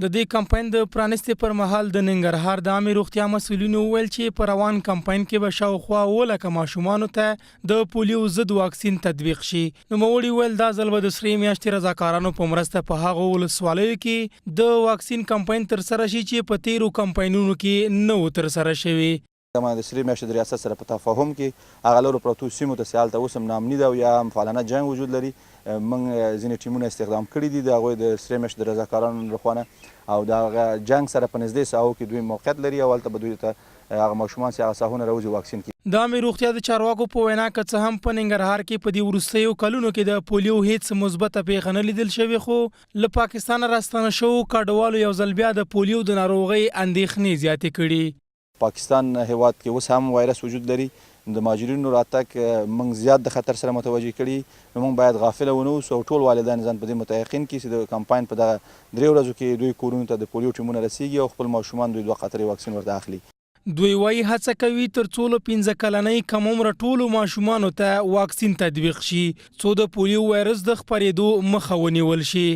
د دې کمپاین د پرانیستې پر مهال د ننګرهار د عامې روغتیا مسؤلینو وویل چې په روان کمپاین کې به شاوخوا اووه لکه ماشومانو ته د پولیو ضد واکسین تطبیق شي. نوموړي وویل، دا ځل به د سرې میاشتې رضاکارانو په مرسته په هغو ولسوالیو کې د واکسین کمپاین ترسره شي چې په تېرو کمپاینونو کې نه و ترسره شوي. زما د سرې میاشتې د ریاست سره په تفاهم کې هغه لرو پرتو سیمو ته چې هلته اوس هم ناامني ده او یا هم فعالانه جنګ وجود لري، موږ ځینې ټیمونه استخدام کړي دي د هغوی د سرې میاشتې د رضاکارانو له خوا نه او د هغه جنګ سره په نږدې ساحو کې دوی موقعیت لري او هلته به دوی ته هغه ماشومان چې هغه ساحو نه راوځي واکسین کیږي. د عامې روغتیا د چارواکو په وینا که څه هم په ننګرهار کې په دې وروستیو کلونو کې د پولیو هیڅ مثبته پېښه نه لیدل شوې خو له پاکستانه راستانه شوو کډوالو یو ځل بیا د پولیو د ناروغۍ اندېښنې زیاتې کړي. پاکستان هیواد کې اوس هم وایرس وجود لري نو د مهاجرینو راتګ موږ زیات د خطر سره متوجه کړي نو موږ باید غافل ونه اوسو او ټول والدین ځان په دې متیقن کړي چې د کمپاین په دغه درې ورځو کې دوی کورونو ته د پولیو ټیمونه رسیږي او خپل ماشومان دوی دوه قطرې واکسین ورته اخلي. دوی وايي هڅه کوي تر څو له پنځه کلنۍ کم عمره ټولو ماشومانو ته واکسین تطبیق شي څو د پولیو وایرس د خپرېدو مخه ونیول شي.